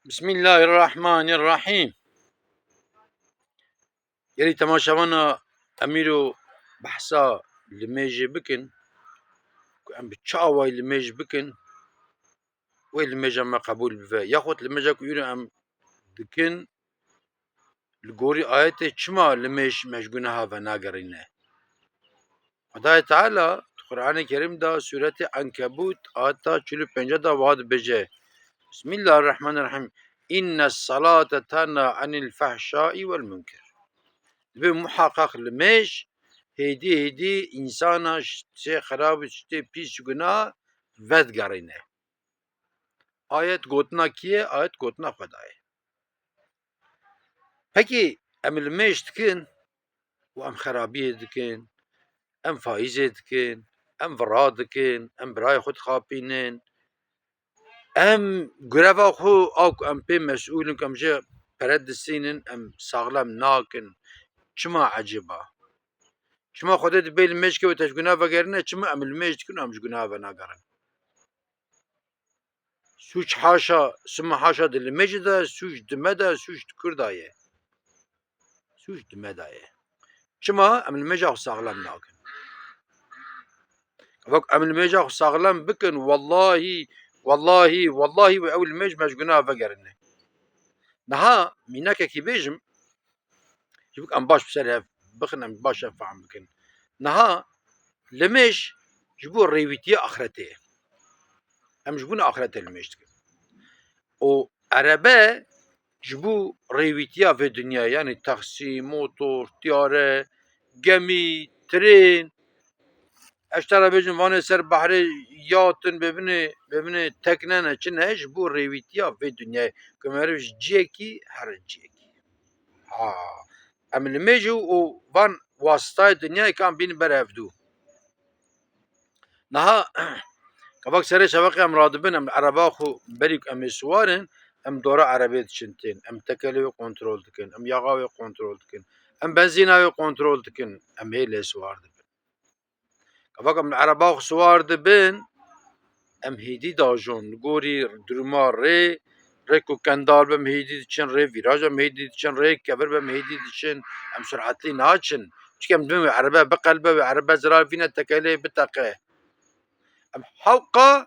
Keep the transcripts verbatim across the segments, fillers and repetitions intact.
Bismillahirrahmanirrahîm. Gelî temaşevana em îro behsa limêjê bikin, ku em bi çi awayî limêj bikin, wê limêja me qebûl bibe. Yaxud limêja ku îro em dikin, li gorî ayetê çima limêj me ji guneha venagerîne? Xwedayê Teala di Qur'anê Kerîm de sûretê Enkebût ayeta çil û pênc de wiha dibêje, Bismillahirrahmanirrahîm. Înne salate tenha anil fehşai wel munker. Dibê muheqeq limêj hêdî hêdî însana ji tiştê xerab û tiştê pîs ji guneha vedigerîne. Ayet gotina kî ye? Ayet gotina Xwedayê. Pekî em limêj dikin û em xerabiyê dikin, em faîzê dikin, em vira dikin, em birayê xwe dixapînin, em gureva xwe a ku em pê mesûl in, ku em jê pere distînin, em saxlem nakin. Çima ecêba? Çima Xwedê dibê limêj ke wê te ji guneha vegerîne, çima em limêj dikin û em ji guneha venagerin? Sûc haşa, sima haşa di limêjê de, sûc di me de, sûc di Kurda ye. Sûc di me de ye. Çima? Em limêja xwe saxlem nakin. Wek em limêja xwe saxlem bikin, wellahî, wellahî, wellahî wê ew limêj me ji guneha vegerîne. Niha mînakekî bêjim, ji bo em baş bi ser hev bixin, em baş hev fehm bikin. Niha limêj ji bo rêwîtiya axretê ye. Em ji bo axretê limêj dikin. Û erebe ji bo rêwîtiya vê dinyayê, yanî taksî, motor, tiyare, gemî, trên, ez ji te re bêjim, vanê ser behrê yatin, bibinê, bibinê tekne ne, çi ne, ji bo rêwîtiya vê dinyayê, ku meriv ji ciyekî here ciyekî. Ha, em limêj û van wasitayê dinyayê kan bînin ber hevdû. Niha, kevak serê şeveqê em radibin, em ereba xwe berî ku em ê siwar in, em dora erebê diçin tên, em tekelê wê kontrol dikin, em yaxa wê kontrol dikin, em benzîna wê kontrol dikin, em hê lê siwar dibin. Kevak em li ereba xwe siwar dibin, em hêdî dajon, li gorî duruma rê, rê ku kendal be em hêdî diçin, rê vîraj em hêdî diçin, rê kevir be em hêdî diçin, em sur'etlî naçin. Çike em dibin wê erebe biqelbe, wê erebe zirar vîne tekelê biteqe. Em hewqa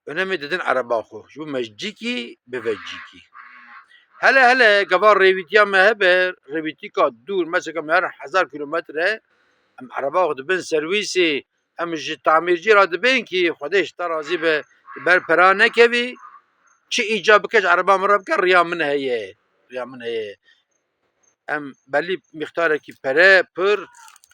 önemê didin ereba xwe. Ji bo me ji cîkî bive cîkî. Hele hele gava rêwîtiya me hebe, rêwîtîka dûr, mesela me her hezar kilometre, em ereba xwe dibin serwîsê, em ji tamîrcî re dibên kî Xwedê ji te razî be, tu ber pera nekevî, çi îca bike ji ereba min re bike, riya min heye, riya min heye. Em belî mîqdarekî pere pir,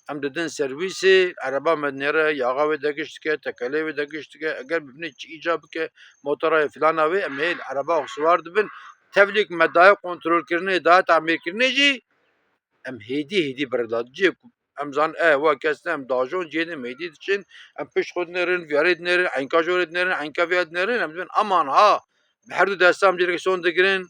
em didin serwîsê, ereba me dinêre, yaxa wê degiş dike, tekelê wê degiş dike, eger bibinê çi îca bike, motora wê filana wê, em hê li ereba xwe siwar dibin, tevlî ku me daye kontrolkirinê, daye tamîrkirinê jî, em hêdî hêdî birda. Cihê ku em zanin, e, wa kes ne, em dajon cihê din, em hêdî diçin, em pişt xwe dinêrin, viyarê dinêrin, eynka jorê dinêrin, eynka viya dinêrin, em dibin, aman ha, bi her du desta em direksiyon digirin.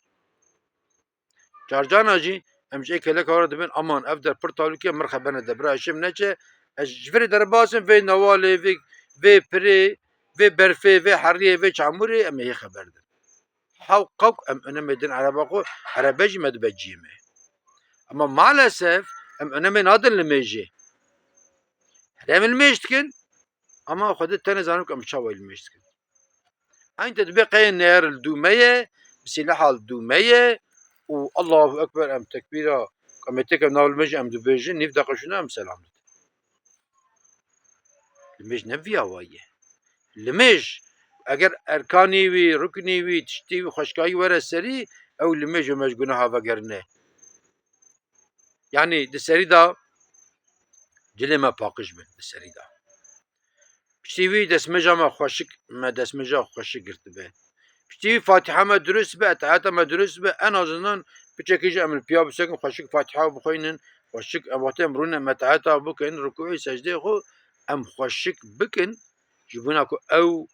Carcana jî em ji ê keleka re dibin, aman, ev der pir talûk e, min xeber nede, bira, şim neçe, ez ji virê derbas im, vê newalê, vê, vê pirê, vê berfê, vê heriyê, vê çamûrê, em ê hê xeber din. Hewqa ku em önemê din ereba xwe, erebe jî me dibe cihê me. Ama maalesef em önemê nadin limêjê. Her em limêj dikin, ama Xwedê tenê zanim ku em çawa limêj dikin. Eynte dibê qeyê neyar li dû me ye, bi sîleha li dû me ye û Allahu Ekber, em tekbîra, em ê têkevin nav limêjê, em dibêjin, nîv deqe şûna em selam didin. Limêj ne vî awayî ye. Limêj, eger erkanî wî, ruknî wî, tiştî wî, xweşkayî were serî, ew limêj û me ji guneha vegerine. Yanî di serî de cilê me paqij bin, di serî de. Piştî wî destmêja me xweşik, me destmêja xweşik girtibe. Piştî wî Fatiha me durust be, etehiyata me durust be, en azından piçekî jî em li piya bisekin, xweşik Fatiha bixwînin, xweşik em wextê em rûne em etehiyata bikin, rukûê secdeyê xwe em xweşik bikin, ji bona ku ew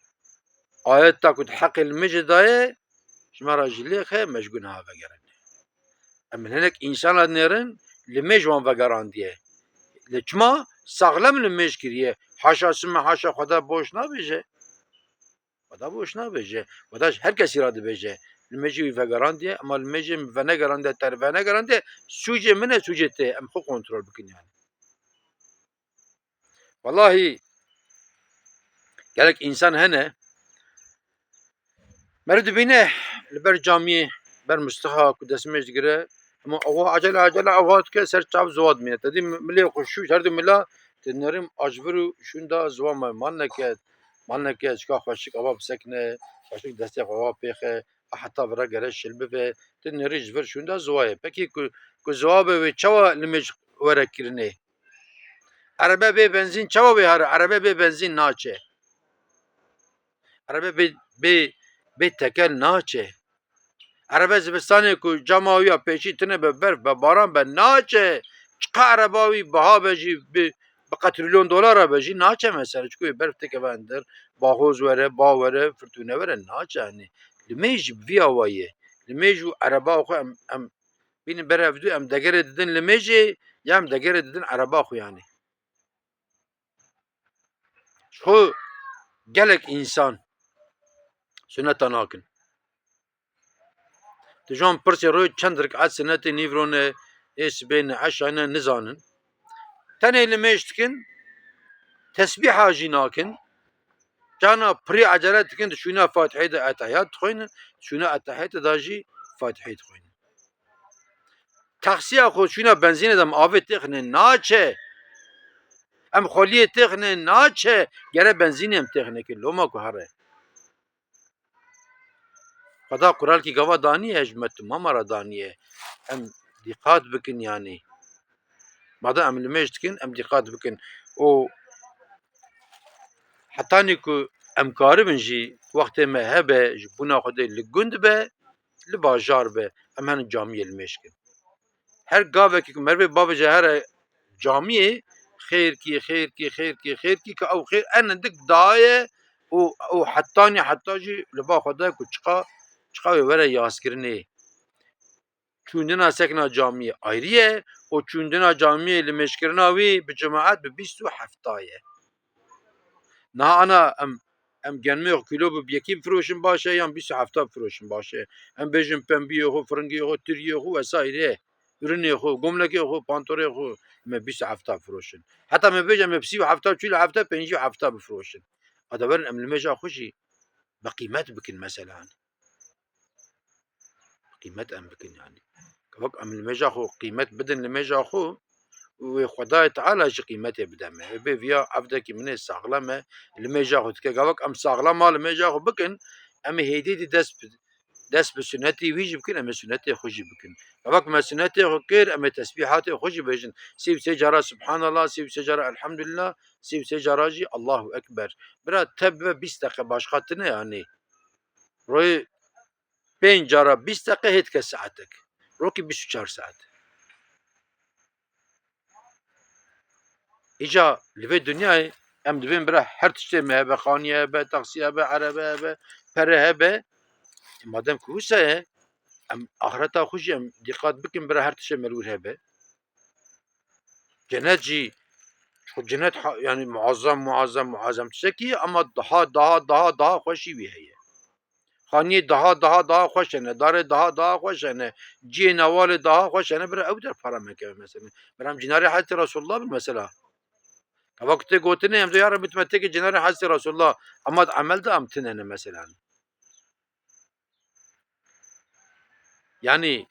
ayeta ku di heqê limêjê daye, ji me re ji lê xe, me ji guneha vegerine. Em hinek însana dinêrin, limêj wan vegerandiye. Lê çima? Saxlem limêj kiriye. Haşa sime, haşa Xweda boş nabêje. Xweda boş nabêje. Xweda ji her kesî re dibêje. limêjê wî vegerandiye, ema limêjê min venegerandiye, te venegerandiye, sûcê min e, sûcê te ye. Em xwe kontrol bikin yani. Wellahî gelek însan hene, meriv dibîne li ber camiyê, ber mustiha ku destmêj digire, hema awa ecele ecele awa dike, ser çav ziwa dimîne. Te dî milê xwe şû, her du mila, te nerîm a ji vir û şûnda ziwa me mal neket, mal neket, çika xweşik ava bisekine, xweşik destê xwe ava pêxe, a heta vira gere şil bibe, tu nerî ji vir şûnda ziwa ye. Pekî ku, ku ziwa be wê çawa limêj were kirinê? Erebe bê benzîn çawa wê here? Erebe bê benzîn naçe. Erebe bê, bê, bê tekel naçe. Erebe zivistanê ku cama wî ya pêşî tune be berf be baran be naçe. Çiqa ereba wî biha be jî bi, bi qetrîlyon dolara be jî naçe mesela. Çiku wê berf têkeve endir, bahoz were, ba were, firtûne were naçe. Yanî limêj bi vî awayî ye. Limêj û ereba xwe em, em bînin ber hev du, em degerê didin limêjê, ya em degerê didin ereba xwe yanî. Ji xwe gelek însan suneta nakin. Tu ji wan pirsê royê çend rik'et sunetê nîvronê ê sibê ne eşayne nizanin. Tenê limêj dikin, tesbîha jî nakin. Cana pirî ecele dikin, di şûna Fatihê de etehiyat dixwînin, şûna etehiyatê de jî Fatihê dixwînin. Taksiya xwe şûna benzînê de em avê têxine naçe. Em xweliyê têxine naçe. Gere benzînê em têxine ki loma ku here. Xweda quralkî gava daniye, ji me tu mama re daniye. Em dîqat bikin yanî. Madem em limêj dikin, em dîqat bikin. Û hetanî ku em karibin jî wextê me hebe, ji bûna Xwedê li gund be, li bajar be, em henin camiyê limêj kin. Her gavekî ku merivê bavêje here camiyê, xêrkî, xêrkî, xêrkî, xêrkî, ke ew xêr en hindik daye û, û hetanî heta jî li ba xwe daye ku çiqa, çiqa wê were yazkirinê. Çûndina sekna camiyê ayrî ye û çûndina camiyê limêjkirina wî bi cemaet bi bîst û hefta ye. Niha ana em, em genimê xwe kîlo bi yekî bifiroşin baş e yan bîst û hefta bifiroşin baş e. Em bêjin pembiyê xwe, firingiyê xwe, tiriyê xwe vesaire. Ürünê xwe, gomlekê xwe, pantorê xwe me bîst û hefta bifiroşin. Heta me bêje me bi sî û hefta, çil û hefta, pêncî û hefta bifiroşin. Ata werin em limêja xwe jî bi qîmet bikin mesela. Qîmet em bikin yanî. Gavak em limêja xwe qîmet bidin limêja xwe, wê Xwedayê Teala jî qîmetê bide me. Wê bê viya evdekî min ê saxlem e, limêja xwe dike. Gavak em saxlema limêja xwe bikin, em ê hêdî dî dest bi, dest bi sunetê wî jî bikin, em ê sunetê xwe jî bikin. Gavak me sunetê xwe kir, em ê tesbîhatê xwe jî bêjin. Sî û sê cara Subhanallah, sî û sê cara Elhamdulillah, sî û sê cara jî Allahu Ekber. Bira te bibe bîst deqe başqa tine yanî. Royê pênc cara bîst deqe hê dike saetek. Rokî bîst û çar saet. Îca li vê dinyayê em dibên bira her tiştê me hebe, xaniye hebe, taksiye hebe, erebe hebe, pere hebe. E, madem ku wisa ye, em axireta xwe jî em dîqat bikin bira her tiştê me li wir hebe. Cennet jî, ço cennet ha-, yanî muazzam, muazzam, muazzam tiştekî ye, ama daha, daha, daha, daha xweşî wî heye. Xaniyê daha, daha, daha xweş hene, darê daha, daha xweş hene, cihê newalê daha xweş hene, bira ew der para me keve mesela. Bira em cinarê Hezretî Resulullah bin mesela. Gava ku tê gotinê, em dê ya Rebî tu me têkê cinarê Hezretî Resulullah, ama di emel de em tune ne mesela. Yanî,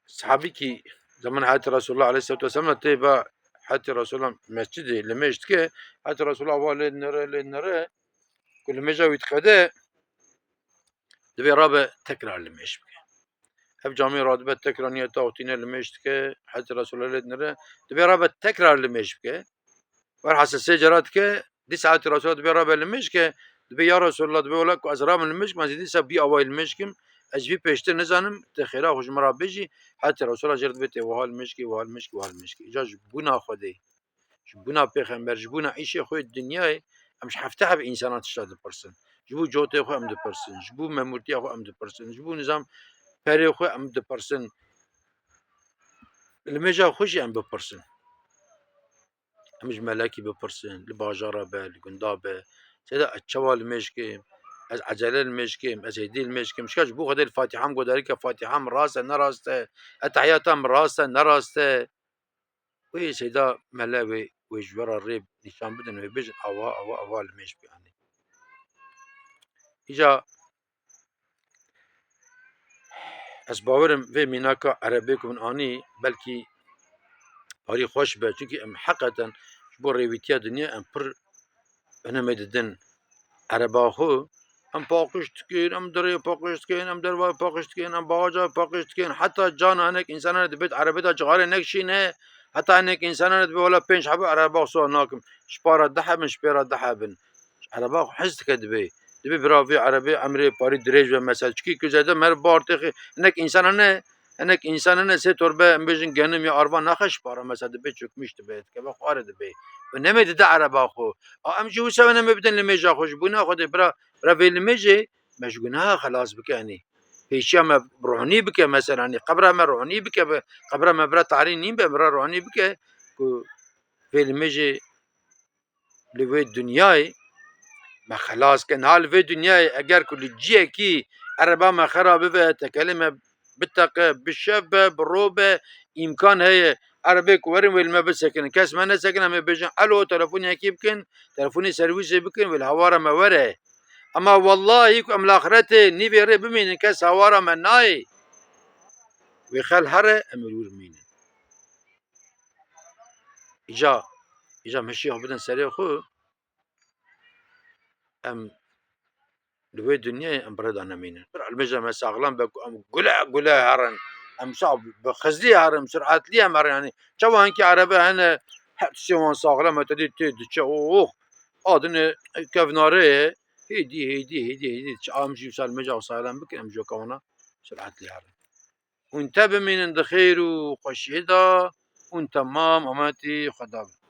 sahabîkî zaman Hezretî Resulullah aleyhissalatu vesselam tê ba Hezretî Resulullah mescidê limêj dike, Hezretî Resulullah va lê nire, lê nire, ku limêja wî diqede, divê rabe tekrar limêj bike. Ev camê radibe tekrar niyeta xwe tîne limêj dike, Hezretî Resulullah lê nire, divê rabe tekrar limêj bike. Werhasil sê cara dike, dîsa Hezretî Resulullah dibê rabe limêj ke, dibê ya Resulullah, dibê wela ku ez rabim limêj kim, ez ê dîsa bî awayî limêj kim, ez vî pêştir nizanim, tu xêra xwe ji min re bêjî, Hezretî Resulullah jê re dibê tê wiha limêj kê, wiha limêj kê, wiha limêj kê. Îca ji bûna Xwedê, ji bûna Pêxember, ji bûna îşê xwe yê dinyayê, em ji hefte heb însanan tişta dipirsin. Ji bo cotê xwe em dipirsin, ji bo memûrtiya xwe em dipirsin, ji bo nizam perê xwe em dipirsin. Limêja xwe jî em bipirsin. Em ji melekî bipirsin, li bajara be, li gunda be, seyda ez çawa limêj kim, Ez ecele li mêj kim, ez hêdî li mêj kim. Şika ji bo Xwedê li Fatiha min guhdarî ke Fatiha min rast e, ne rast e, Etehiyata min rast e, ne rast e. Wê Seyda Mele wê, wê ji we re rê nîşan bidin, wê bêjin, awa, awa, awa li mêj bikî. Îca ez bawerim vê mînaka erebê ku min anî, belkî parî xweş be. Çunkî em heqeten ji bo rêwîtiya dinya em pir önemê didin ereba xwe. Em paqij dikin, em derê paqij dikin, em derva paqij dikin, em bawaca paqij dikin. Heta cana hinek însanan dibêt erebê de cixarê nekişîne. Heta hinek însanan dibê wela pênc hebe ereba xwe siwa nakim. Ji para deh hebin, ji pêra deh hebin. Ereba xwe hez dike dibê. Dibê bira vê erebê emrê parî dirêj be mesela. Çikî ku zêde mer bar têxê. Hinek însanan ne, hinek însanan ne sê torbe, em bêjin genim ya arvan naxe ji para mesela dibê çökmüş dibê. Dikeve xwarê dibê. Önemê dide ereba xwe. A em jî wisa önemê bidin li mêja xwe ji bo ne Xwedê bira, bira vê li mêjê me ji gunaha xelas bike, yanî pêşiya me ronî bike, mesela, yanî qebra me ronî bike, be, qebra me bira tarî nîn be, bira ronî bike ku vê li mêjê li wê dinyayê me xelas ke. Niha li vê dinyayê eger ku li ciyekî ereba me xera bibe, tekelê me biteqe, bi şev be, bi ro be, îmkan heye erebê ku werin wê li me bisekinin. Kes me nesekine, em ê bêjin, elo, telefonê yekî bikin, telefonê servîsê bikin, wê li hawara me were. Ema wellahî ku em li axretê nîvê rê bimînin, kes hawara me nayê. Wê xel here, em ê li wir bimînin. Îca, îca mişî xwe bidin serê xwe. Em li wê dinyayê em bi rê de nemînin. Bir elmêja me saxlem be ku em gule gule herin. Em sa bi xizlî herin, bi suratlî em herin. Yanî çawa hinkî erebe hene, her tiştê wan saxlem e, te dî tê diçe, oh, adine kevnarê ye. Hêdî, hêdî, hêdî, hêdî diçe. Em jî wisa elmêja xwe saxlem bikin, em jî weke wana suratlî herin. Hûn te bimînin di xêr û xweşiyê de, hûn temam ametî Xweda bin.